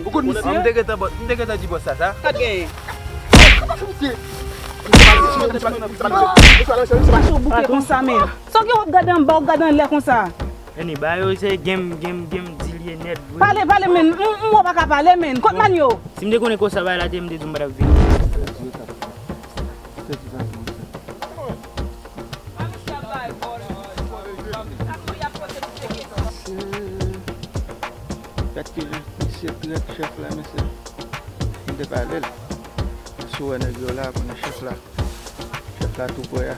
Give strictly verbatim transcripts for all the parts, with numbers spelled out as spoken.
Ou konn misye? M te gentan bò-, m te gentan di bòs la sa. Sa t genyen? Ou bouke konsa, men. Sa w gen w ap gade anba, w ap gade anlè konsa? Anyway, ba yo se game, game, game, di l ye nèt vre. Pale, pale, men. M, m wè w pa ka pale, men. Kot Manyo? Si m te konnen konsa bagay la te ye, m te di w m pa t ap vini. Gad ki jan misye trèt chèf la, mesye. M te pale l. Sou wè nèg yo la, konnen chèf la. Chèf la tou prè a.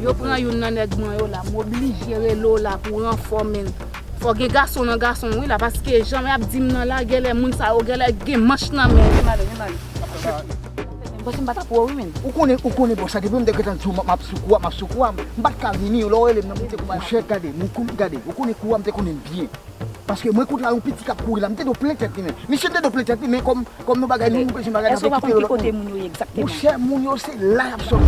Yo pran youn nan nèg mwen yo la, m oblije rele w la pou ranfò, men. Fò gen gason nan gason wi la, paske jan y ap di m nan la, genlè moun sa yo genlè gen manch nan men. Men m ale, men m ale. Paske m pa t ap wè w wi, men. Ou konnen, ou konnen, bon, sa depi m te gentan di w, m ap, m ap sou kou a, m ap sou kou a, m pa t ka vini, lè w rele m nan, m te kou a. Monchè, gade, m kou-, gade, ou konnen kou a, m te konnen l byen. Paske mwen kout la, yon piti k ap kouri la, m te dwe plen tèt li, men. Misye, m te dwe plen tèt li, men kòm, kòm nou bagay, nou, nou bezwen bagay, n ap ekite yo lòt moun. Monchè, moun yo, se la y ap sòti.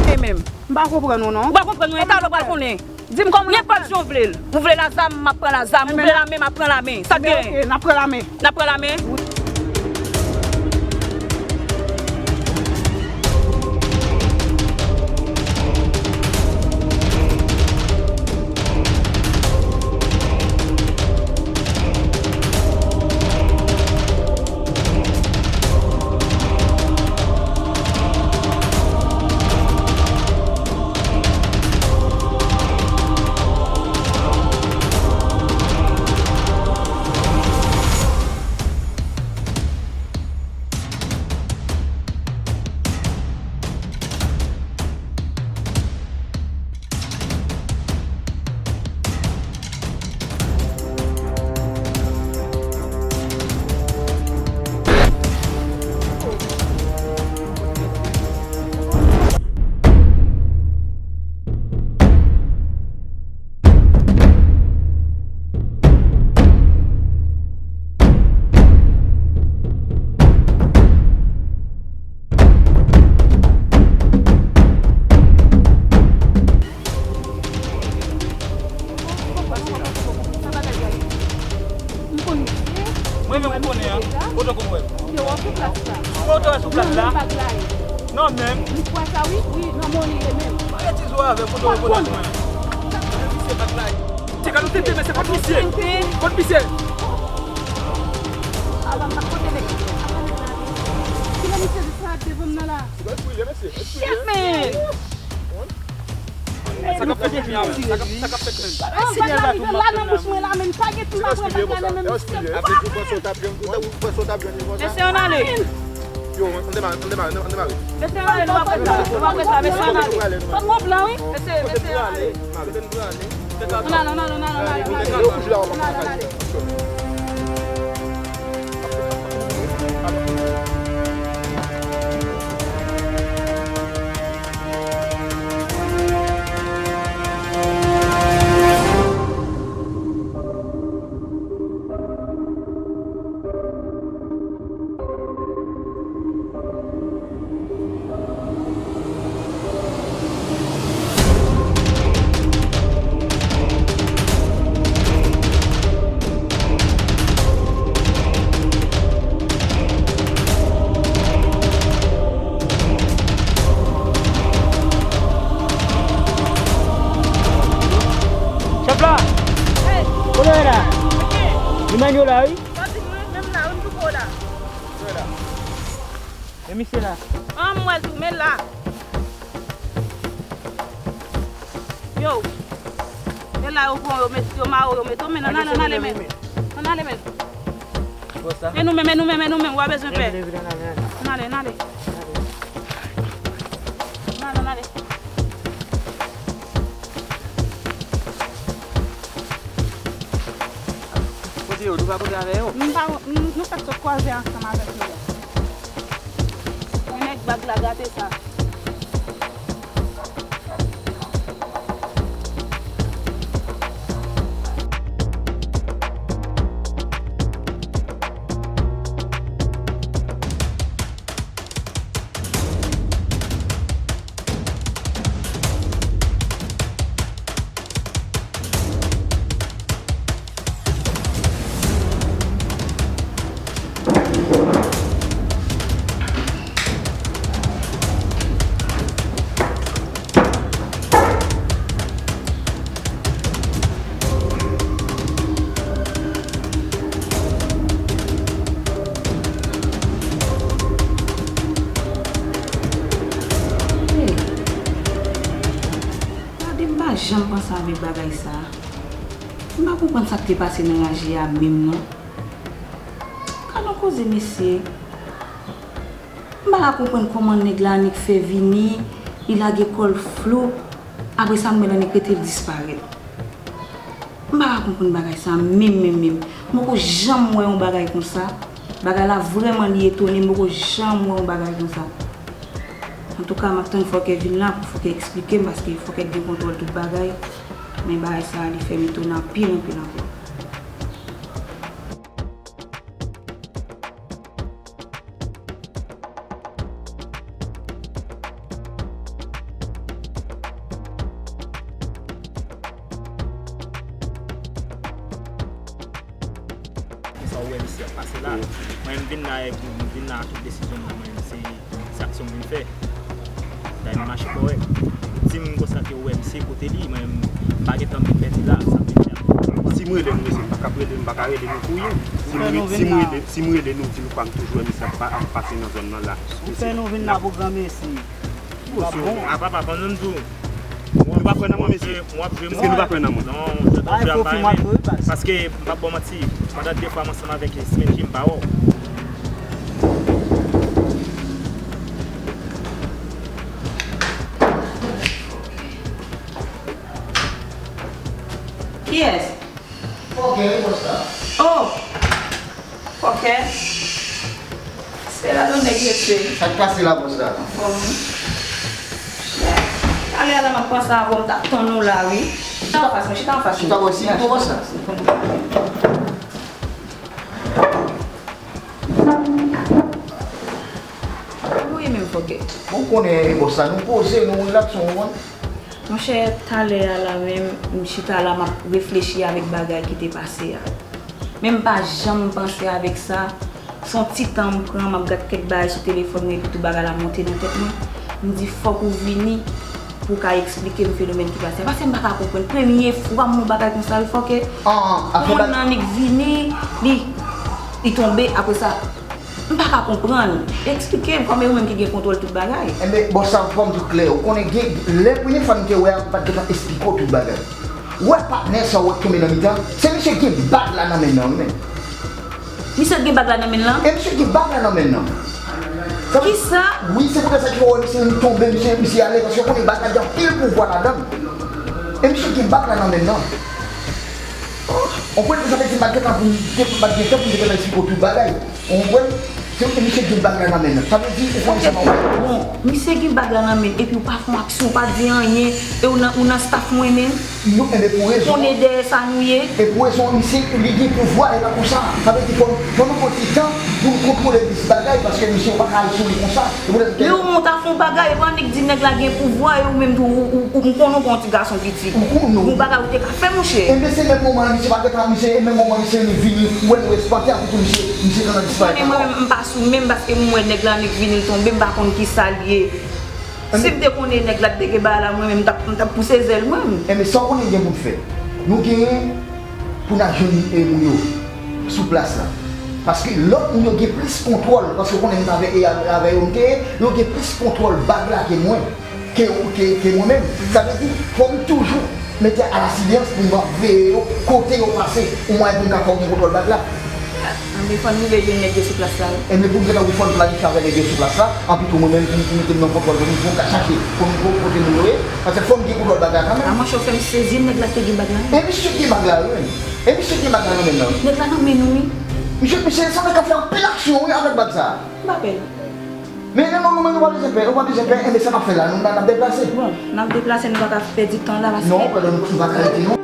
E menm. M pa konprann ou, non. Ou pa konprann ou, e talè w pral konnen. Di m kòman. Nenpòt jan w vle l. Ou vle lazam, m ap pran lazam. Ou vle lame, m ap pran lame. Sa k genyen? N ap pran lame. N ap pran lame. Mwen menm ou konnen an. Kote w konn wè m? Kote w wè sou plas la? Non menm. Li kwè sa wi, wi, nan mwen li ye menm. Mwen rete zo avè kote w konn wè m. Sa k fè misye bat la? Se ka nou tete, men se kot misye? Kot misye? Kilè misye di sa devan m nan la? Shit, man! Sa k ap fèt menm? Sa k ap, sa k ap fèt menm? Ay, Senyè, bat la nan bouch mwen la, men pa gen ti m ap pran bat la nan men misye. Mesye, ann ale. Yo, ann demare, ann demare, ann demare. Mesye, ann ale, nou pa pran sa, nou pa pran sa, mesye, ann ale. Fòk gon plan, wi. Mesye, mesye, ann ale. Ann ale, ann ale, ann ale, ann ale, ann ale. Ann ale, ann ale. Chèf la! Kote w ye la? Li manyen w la, wi. Santi mwen menm la, wi, m tou pran w la. Kote w ye la? E misye la? An, m wè l tou, men l la. Yo. E La yo pran yo, met, yo mare yo, met yo, men ann ale, ann ale, men. Ann ale, men. E nou menm, e nou menm, e nou menm, w a bezwen pè. Ann ale, ann ale. Ann ale, ann ale. Kote yo, nou pa kote avè yo? Nou pa, nou, nou fèk sot kwaze ansanm avèk yo. Men nèg bag la gate sa. Gade, m pa janm panse avèk bagay sa a. M pa konprann sa k te pase nan raje a menm non. Gad yon koze, mesye. M pa ka konprann kòman nèg la annik fè vini, li lage kò l flou, apre sa m wè l annik rete l disparèt. M pa ka konprann bagay sa menm, menm, menm. M poko janm wè yon bagay konsa. Bagay la vrèman li etone m, m poko janm wè yon bagay konsa. Antouka, m ap tann Fòkè vin la pou Fòkè eksplike m, paske Fòkè t gen kontwòl tout bagay. Men bagay sa a, li fè m etone anpil, anpil, anpil. Sa w wè misye ap pase la. Mwen, m vin la, m vin la ak tout desizyon m nan men m, se, se aksyon m vin fè. Dayè m mache kòrèk. Si m konstate w wè misye kote li, mwen, m pa gentan vin pèdi la, sa vle di a. Si m rele nou mesye, m pa ka rele, m pa ka rele nou pou yon. Si m, si m rele, si m rele nou, di nou pa m toujou wè misye ap pa, ap pase nan zòn nan la. Ou fè nou vin la pou granmesi. Bon, a papa, pandan m di w, nou pa kwè nan mwen, mesye? Èske nou pa kwè nan mwen? Non, monchè, tonton, m pa renmen. Paske, m p ap ba w manti, pandan de fwa m ansanm avèk Smithy, m pa wè w. Kiyès? Fòkè, wi, bòs la. Oh! Fòkè. Se la don nèg rete. Sa k pase la, bòs la? Anfòm, wi. Talè a la m ap panse avè w, m t ap tann ou la, wi. Chita anfas mwen, chita anfas mwen. Chita bò isi pito, bòs la. Ou ye menm, Fòkè? Bon, ou konnen, bòs la, nou poze, nou rilaks, ou konprann? Monchè, talè a la menm, m chita la, m ap reflechi avèk bagay ki te pase a. Men m pa janm panse avèk sa. Se yon ti tan m pran, m ap gad kèk bagay sou telefòn mwen, epi tout bagay la monte nan tèt mwen. M di, fòk ou vini pou w ka eksplike m fenomèn ki pase a. Paske m pa ka konprann. Premye fwa m wè yon bagay konsa, wi, Fòkè. Yon moun nan annik vini, li, li tonbe, apre sa, m pa ka konprann. Eksplike m, kòm e ou menm ki gen kontwòl tout bagay. Enben, bòs sa, fò m di w klè. Ou konnen, gen, lè premye fwa m te wè a, m pa t gentan eksplike w tout bagay. Ou wè patnè sa w wè k tonbe nan mitan, se misye gen bag la nan men l lan, wi, menm. Misye gen bag la nan men l lan? E misye gen bag la nan men l lan. Kisa? Wi, se poutèt sa ki fè w wè misye tonbe, misye, misye ale, paske w konnen bag la gen anpil pouvwa ladan l. E misye gen bag la nan men l lan. Ou konprann sa vle di m pa t gentan pou m te, m pa t gentan pou m te gentan eksplike w tout bagay. Ou konprann? Se misye gen bag la nan men l. Sa vle di, ou konn sa m ap pale. Bon, misye gen bag la nan men l, epi ou pa fè yon aksyon, ou pa di anyen, e ou nan, ou nan staff mwen menm? Non, enben pou rezon. Ou konnen dèyè sa nou ye? E pou rezon, misye, li gen pouvwa, e pa konsa. Sa vle di, fò, fò nou pran ti tan pou nou kontwole plis bagay, paske misye, ou pa ka al sou li konsa. Men ou ta fè yon bagay, epi annik di nèg la gen pouvwa, e ou menm tou, ou, ou, ou, m konnen ou pa yon ti gason piti. Ou konnen. Yon bagay ou te ka fè, monchè. Enben, se menm moman an, misye pa gentan, misye, e menm moman misye vini, ou wè nou espante, apre tou, misye, misye gentan disparèt ankò. Konnen mwen menm, m pa sou menm, paske m wè nèg la annik vini, l tonbe, m pa konn kisa l ye. Si m te konnen nèg la t te gen bagay la, mwen menm, m t ap, m t ap pouse zèl mwen. Enben, sa w konnen gen pou n fè? Nou genyen pou n al jwenn, e, moun yo sou plas la. Paske lòt moun yo gen plis kontwòl, paske w konnen m t avè, e, avè yo m te ye, yo gen plis kontwòl bag la ke mwen, ke, ke, ke mwen menm. Sa vle di, fò m toujou Mete a la siveyans pou m ap veye yo, kote yo pase, yon mwayen pou m ka fè w gen kontwòl bag la. Anben, fò n rive jwenn nèg yo sou plas la, wi. Enben, pou m gentan wi, fò n planifye avè nèg yo sou plas la, anpi tou mwen menm, pou m mete m nan kontwòl, pou m pou m ka chache, pou m pou kote moun yo ye, paske fò m gen kontwòl bag la kanmenm. A, monchè, w fè m sezi, nèg la te gen bag la, wi. E misye ki gen bag la, wi, menm. E misye ki gen bag la nan men l, non. Nèg la nan men nou, wi. Misye, misye sanble k ap fè anpil aksyon, wi, avèk bag sa. M pa pè. Men non, non, non, men nou pa bezwen pè, nou pa bezwen pè, enben sa n ap fè la, nou, n ap deplase. Bon, n ap deplase, nou pa ka pèdi tan la, paske. Non, pandan nou, nou pa ka rete, non.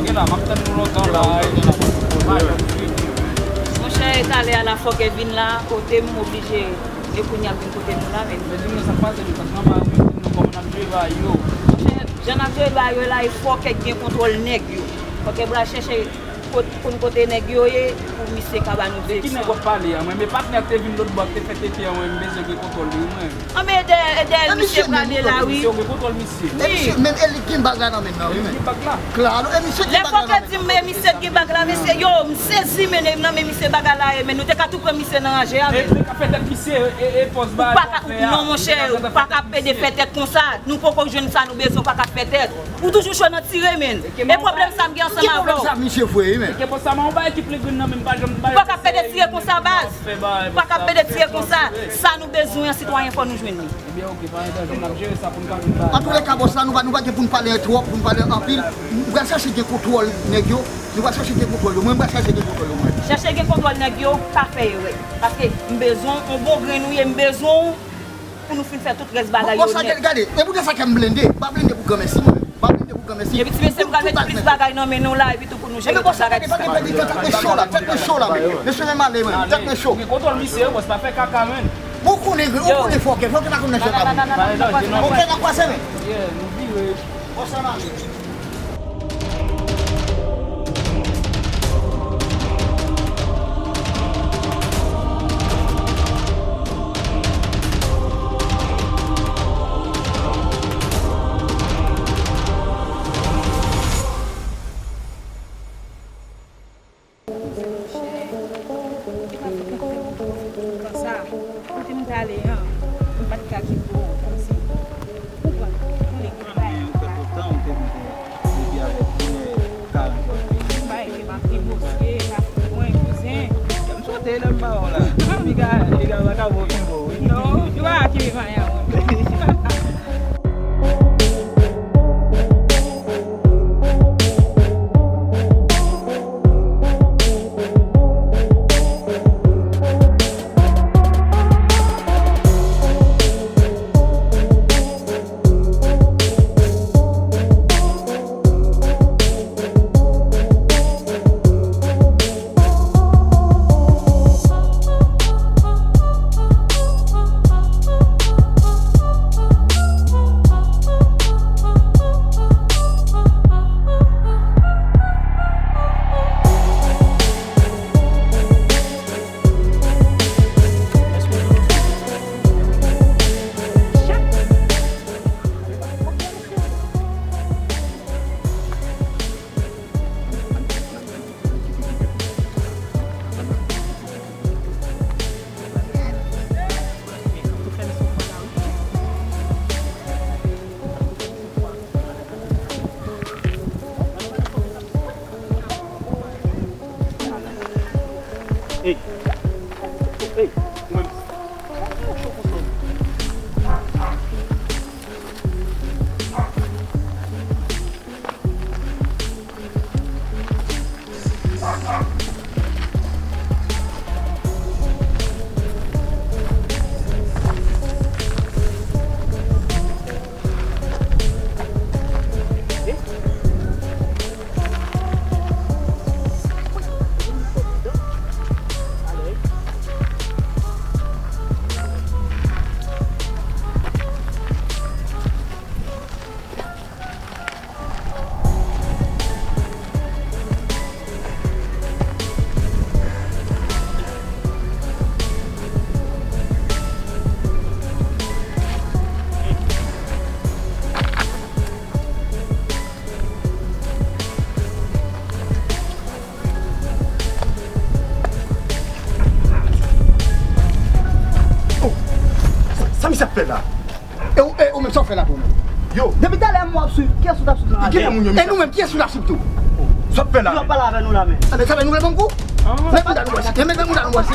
Gen la, m ap tann nou lontan la. Monchè, talè a la fòkè vin la, kote m oblije, e kounye a vin kote nou la, men. Men di nou sa k pase, nou, paske anba nou, nou kòman n ap jere bagay yo. Monchè, jan n ap jere bagay yo la, e fòkè gen kontwòl nèg yo. Fòkè pral chèche Kot-, konn kote nèg yo ye pou misye ka ba nou direksyon. De ki nèg w ap pale a? Mwen, men patnè k te vin lòt bò, k te fè tete an, mwen, m bezwen gen kontwòl li, mwen. Anben, e dèyè, e dèyè misye prale la, wi. Misye, w gen kontwòl misye. E misye, men e li k gen bag la nan men l la, wi, men. Li k gen bag la. Klalo, e misye k gen bag la nan men l. Lè fòkè di m, men misye k gen bag la, mesye, yo, m sezi, men, nan men misye bagay la ye, men nou te ka tou pran misye nan ranje a, men. E, e ka fè tèt misye, e, e pòz bagay w ap fè a. Non, monchè, ou pa ka pede fè tèt konsa. Nou poko jwenn sa nou bezwen, ou pa ka fè tèt. Ou toujou cho nan tire, men. E pwoblèm sa m gen ansanm avè w. Ki pwoblèm sa misye vre, wi, men? Ou pa ka pede tire konsa, baz. Ou pa ka pede tire konsa. Sa nou bezwen an, sitwayen, fò nou jwenn li. Ebyen, oke, pa gen danje, n ap jere sa pou n ka vin ba. Antouleka, bòs la, nou pa, nou pa gen pou n pale twòp, pou n pale anpil. Nou pral chache gen kontwòl nèg yo. Nou pral chache gen kontwòl yo. Mwen, m pral chache gen kontwòl yo, mwen. Chèche gen kontwòl nèg yo, pa fè erè. Paske m bezwen w, yon bon grenn ou ye, m bezwen w. Pou nou fin fè tout rès bagay yo nèt. Bon, sa, gade, gade, e poutèt sa kè m blende, m pa blende pou granmèsi, mwen. M pa blende pou granmèsi. Epi ti mesye, m pral mete plis bagay nan men nou la, epi tou pou nou jere tout bagay. Ebyen, bòs la, gade, gade, gade, tèt mwen cho la, tèt mwen cho la, men. Mesye, men m ale, men, tèt mwen cho. Gen kontwòl misye, bòs, pa fè kaka, men. Bon, ou konnen, ou konnen fòkè, fòkè pa konn nan jwèt la, men. Oke, n ap pase, men. Bòs la, m ale. Konsa, kote m t ale an, m pa t ka kite w kòmsi. Ou konprann? Ou konnen ki bagay la. Depi avèk inè karant w ap vini. Bay ke m ap negosye, m ap mwen kouzen. M sote lè m pa wè w la. Piga, piga pa ka bon pi bon, wi. Non, piga ki manyen moun. E ou, e ou menm, sa w fè la tou menm? Yo. Depi talè m w ap swiv, kiyès ou t ap swiv nan raje a? Ki moun yo, e nou menm, kiyès ou t ap swiv tou? Sa w fè la menm? Yo pale avè nou la menm. Anben sa fè nou reponn kou? Menm moun nan nou wè si. Menm moun nan nou wè si.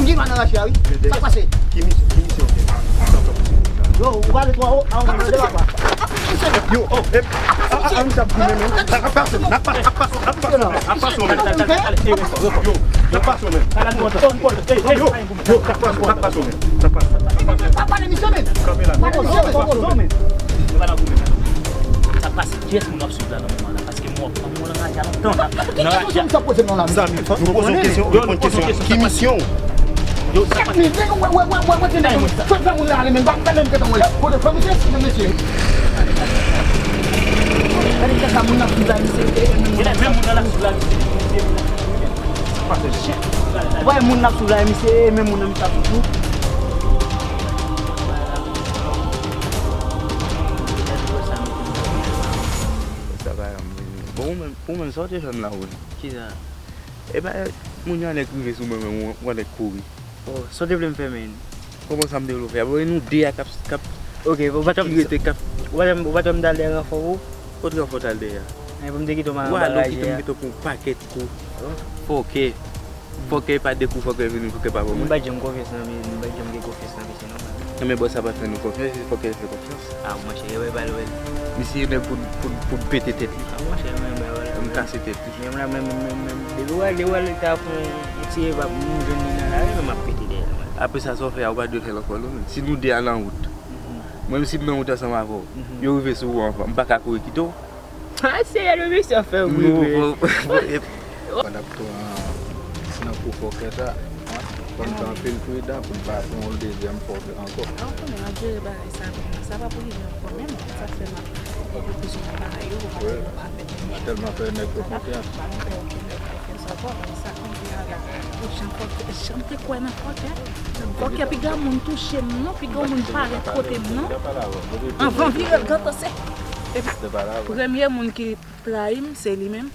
M gen dwa nan raje a wi. Sa k pase? Ki misyon, ki misyon w gen? Yo, ou pale twò wo, a w mande papa. Yo, oh, eh, a, a, a, misye ap goumen menm. N ap pase, n ap pase, n ap pase, n ap pase, men. Yo, n ap pase, men. Yo, yo, n ap pase, n ap pase, men. N ap pase. Pa pale misye menm. Kanpe la. Pa pale misye menm. Yo pa nan goumen, sa pase, kiyès moun w ap swiv la nan moman la? Paske m wè w, m wè w nan raje a lontan. Nan raje a. Zanmi, nou poze w kesyon, ou reponn kesyon. Ki misyon w? Yo, sa pase. Wè, wè, wè, wè, tande. Fè, fè moun la ale menm, pa, pa menm gentan wè l. Kote, fè misye, fè misye. Gade kisa moun nan sou la, misye, e, e, menm moun nan. Menm moun nan la sou la, misye. Sa pase, mesye. Wè, moun nan sou la, misye, e, menm moun nan, misye ap toujou. Sa pa yon bon, ou menm, ou menm, sa w te fè m la, wi. Kisa? Epa, moun yo annik rive sou mwen, mwen, mwen annik kouri. Oh, sa w te vle m fè, menn? Kòman sa m te vle w fè? Bon, e nou de a k ap, k ap, ok, ou pa t ap, ki rete k ap, ou pa t ap, ou pa t ap mande al dèyè ranfò pou ou? Kot ranfò w t al dèyè a? E pou m te kite w m al raje a. Ou kite m kite w pou yon pakèt kou. Oh. Fòkè. Fòkè pa de kou, fòkè vini, fòkè pa ban mwen. M pa t janm konfyans nan, m pa t janm gen konfyans nan misye non, frè. Nan men bòs sa pa fè nou konfyans, se fòkè fè konfyans. Ah, monchè, yo pa l wè. Misye nèg pou, pou, pou pete tèt li. Ah, monchè, mwen, mwen, mwen. Pou m kase tèt li. Menm la, menm, menm, menm. Depi w al, depi w al ta fè yon ti evap, m jwenn li nan lari, men m ap pete dèyè l, mwen. Apre sa, sa w fè a, ou pa dwe fè l ankò, non, menm. Si nou de a nan wout, mhm, mwen menm si m nan wout ansanm avè w, mhm, yo rive sou ou anvan, m pa ka kouri kite w. Ah, seyè, le mesye ap fè w rive. Pandan pou an, nan kou fòkè sa, fò n fè anpil pridan pou n pa pran yon dezyèm fòkè ankò. An konnen, n ap jere bagay sa, men sa pa pou rive ankò menm, sa fè m ap pran prekosyon nan bagay yo, pou pa, wi, pou pa fè. M pa tèlman fè nèg yo konfyans. M pa fè okenn nèg konfyans ankò, men sa konn vin avèk jan fòkè, jan m te kwè nan fòkè. Fòkè, piga moun touche m non, piga moun parèt kote m non. Anvan vire l gantan se. Epi, premye moun ki trayi m, se li menm.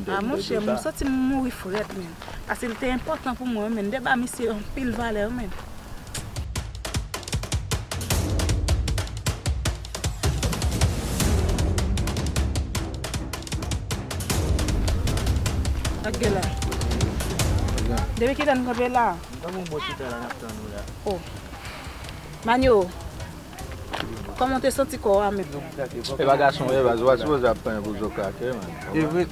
Ah, monchè, m santi m mouri frèt, menn. Paske l te enpòtan pou mwen, menn. M te ba misye anpil valè, menn. Gade la. Depi kilè n kanpe la? M t ap yon bon chita la, n ap tann ou la. Oh. Manyo, kòman w te santi kò w a menm? E pa gason w ye, baz, ou pa sipoze ap plenyen pou zo krake, man. E vre.